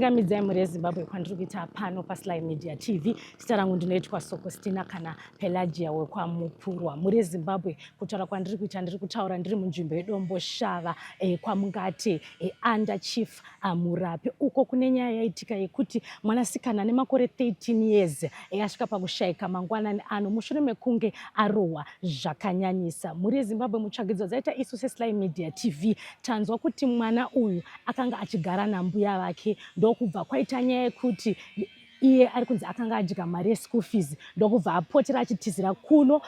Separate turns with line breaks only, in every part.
Ndinokuchingamidzai mhuri yeZimbabwe kwandiri kuita pano paSly Media TV. Zita rangu ndinoitwa Sokostina kana Pelagia wekwaMupurwa. Mhuri yeZimbabwe, kutaura kwandiri kuita ndiri kutaura ndiri munzvimbo yeDomboshava kwamungate under Chief Murapi, uko kune nyaya yaitika yekuti mwanasikana ane makore 13 years asvika pakushaika mangwanani ano mushure mekunge arohwa zvakanyanyisa. Mhuri yeZimbabwe, mutsvagidzo dzaita isu seSly Media TV tanzwa kuti mwana uyu akanga achigara nambuya vake, ndokubva kwaita nyaya yekuti iye ari kunzi akanga adya mari yeschool fees, ndokubva apotera achitizira kuno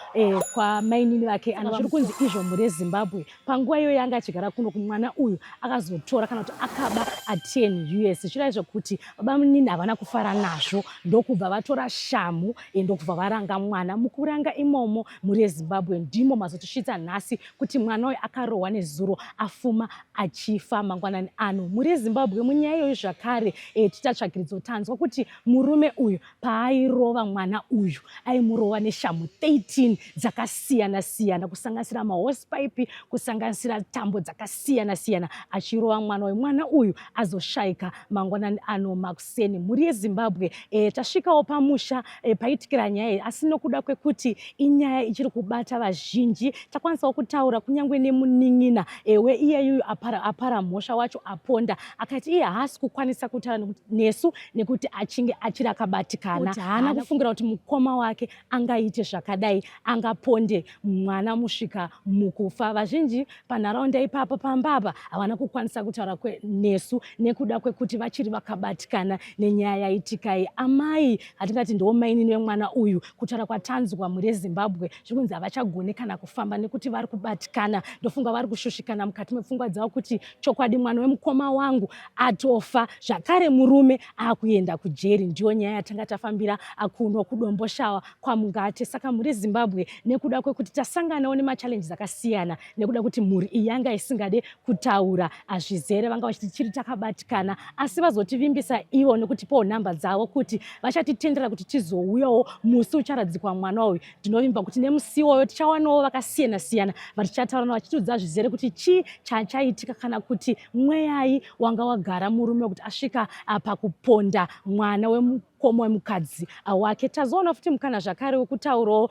kwamainini vake. Zviri kunzi izvo, mhuri yeZimbabwe, panguva iyoyo yanga achigara kuno kumwana uyu, akazotora kana kuti akaba a10 US, zvichireva zvekuti baba munini havana kufara nazvo, ndokubva vatora shamhu, ndokubva varanga mwana. Mukuranga imomo, mhuri yeZimbabwe, ndimo mazotisvitsa nhasi kuti mwana uyu akarohwa nezuro afuma achifa mangwanani ano. Mhuri yeZimbabwe, munyaya iyoyo zvakare tichatsvagiridzo tanzwa kuti murume uyu paairova mwana uyu aimurova neshamhu 13 dzakasiyana siyana, kusanganisira mahosepipe, kusanganisira tambo dzakasiyana siyana, achirova mwana uyu. Mwana uyu azoshayika mangwanani ano makuseni. Mhuri yeZimbabwe, tasvikawo pamusha paitikira nyaya iyi, asi nokuda kwekuti inyaya ichiri kubata vazhinji, takwanisawo kutaura kunyange nemunin'ina weiyeyuyu apara mhosva wacho aponda. Akati iye haasi kukwanisa kutaura nesu nekuti achinge achiri akabatikana, haana kufungira kuti mukoma wake angaite zvakadai, angaponde mwana musvika mukufa. Vazhinji panharaunda ipapo pambapa havana kukwanisa kutaura nesu nekuda kwekuti vachiri vakabatikana nenyaya yaitikai. Amai, hatingati ndiwo mainini vemwana uyu, kutaura kwatanzwa, mhuri yeZimbabwe, zviri kunzi havachagoni kana kufamba nekuti vari kubatikana. Ndofunga vari kushushikana mukati mepfungwa dzavo kuti chokwadi mwana wemukoma wangu atofa, zvakare murume akuenda kujeri. Ndiyo nyaya yatanga tafambira kuno kuDomboshawa kwaMungate. Saka mhuri yeZimbabwe, nekuda kwekuti tasanganawo nemachallenges akasiyana, nekuda kuti mhuri iyi yanga isingade kutaura zvizere, vanga vachiti chiri takabatikana, asi vazotivimbisa ivo nekutipawo nhamba dzavo kuti vachatitendera kuti tizouyawo musi ucharadzikwa mwana uyu. Ndinovimba kuti nemusi iwoyo tichawanawo vakasiyana siyana vatichataura navo vachitiudza zvizere kuti chii chachaitika, kana kuti mweyai wanga wagara murume wekuti asvika pakuponda mwana wemukoma wemukadzi wake. Tazoona futi mukana zvakare wekutaurawo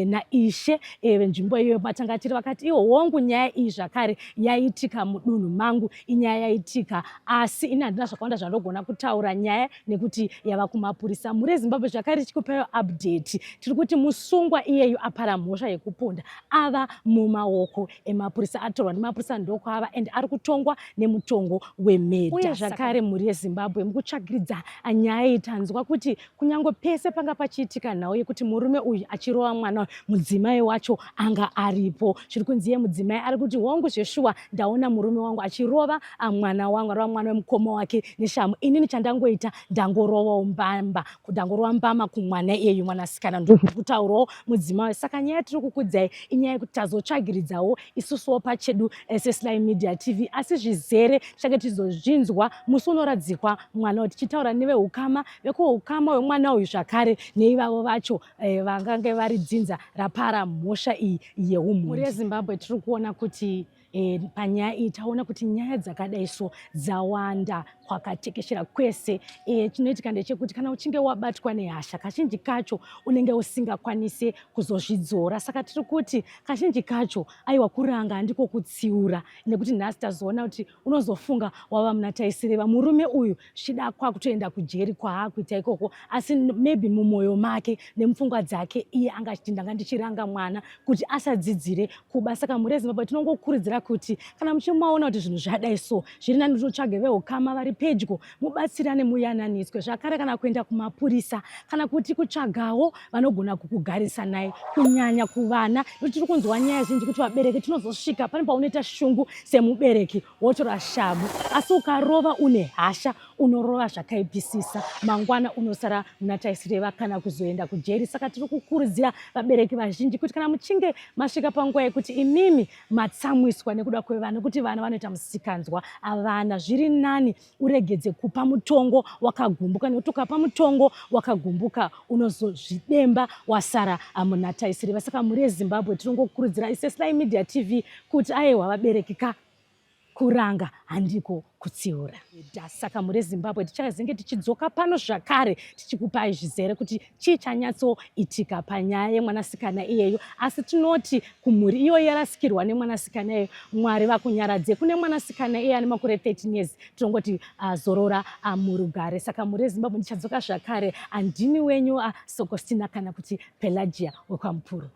naishe venzvimbo iyoyo matanga tiri. Vakati iwo hongu, nyaya iyi zvakare yaitika mudunhu mangu, inyaya yaitika, asi ini handina zvakawanda zvandogona kutaura nyaya nekuti yava kumapurisa. Mhuri yeZimbabwe, zvakare tichikupayo update, tiri kuti musungwa iyeyu apara mhosva yekuponda ava mumaoko emapurisa, atorwa nemapurisa, ndokwaava and ari kutongwa nemutongo wemurder. Uye zvakare, mhuri yeZimbabwe, mukutsvagiridza nyaya iyi tanzwa kuti kunyange pese panga pachiitika nhau yekuti murume uyu achirova mwana, mudzimai wacho anga aripo. Zviri kunzi iye mudzimai ari kuti hongu, zveshuwa ndaona murume wangu achirova mwana wangu, arova mwana wemukoma wake neshamu. Inini chandangoita ndangorovawo mbamba, ndangorova mbama kumwana iyeyu mwanasikana. Ndokutaurawo mudzimai. Saka nyaya tiri kukudzai inyaya yekuti tazotsvagiridzawo isusuwo pachedu seSly Media TV, asi zvizere tichange tichizozvinzwa musi unoradzikwa mwana uyu, tichitaura neveukama, vekuukama hwemwana uyu zvakare neivavo vacho vangange vari dzinza rapara mhosva iyi yeumhondi. Yezimbabwe, tiri kuona kuti panyaya iyi taona kuti nyaya dzakadai so dzawanda kwakatekeshera kwese. Chinoitika ndechekuti kana uchinge wabatwa nehasha, kazhinji kacho unenge usingakwanise kuzozvidzora. Saka tiri kuti kazhinji kacho aiwa, kuranga handiko kutsiura, nekuti nhasi tazoona kuti unozofunga wava muna taisireva, murume uyu zvichida kwakutoenda kujeri kwaakuita ikoko, asi maybe mumwoyo make nemupfungwa dzake iye anga achiti ndanga ndichiranga mwana kuti asadzidzire kuba. Saka mhuri yeZimbabwe, tinongokurudzira kuti kana muchimaona kuti zvinhu zvadai so, zviri nani kutotsvage veukama vari pedyo, mubatsirane, muyananiswe zvakare, kana kuenda kumapurisa, kana kuti kutsvagawo vanogona kukugarisa naye, kunyanya kuvana, nekuti tiri kunzwa nyaya zhinji kuti vabereki tinozosvika pane paunoita shungu semubereki wotora shamu, asi ukarova une hasha unorova zvakaipisisa, mangwana unosara muna taisireva kana kuzoenda kujeri. Saka tiri kukurudzira vabereki vazhinji kuti kana muchinge masvika panguva yekuti imimi matsamwiswa nekuda kwevana, nekuti vana vanoita musikanzwa avana, zviri nani uregedze kupa mutongo wakagumbuka, nekuti ukapa mutongo wakagumbuka unozozvidemba wasara muna taisireva. Saka mhuri yeZimbabwe, tinongokurudzira iseSly Media TV kuti aiwa, vabereki ka, kuranga handiko. Kutsiura. Saka mhuri yeZimbabwe, tichazenge tichidzoka pano zvakare tichikupai zvizere kuti chii chanyatsoitika panyaya yemwanasikana iyeyo. Asi tinoti kumhuri iyoyo yarasikirwa nemwanasikana iyeyo, Mwari vakunyaradze. Kune mwanasikana iye ane makore 13 years, tinongoti zorora murugare. Saka mhuri yeZimbabwe, ndichadzoka zvakare. Andini wenyu Sokostina kana kuti Pelagia wekwaMupuro.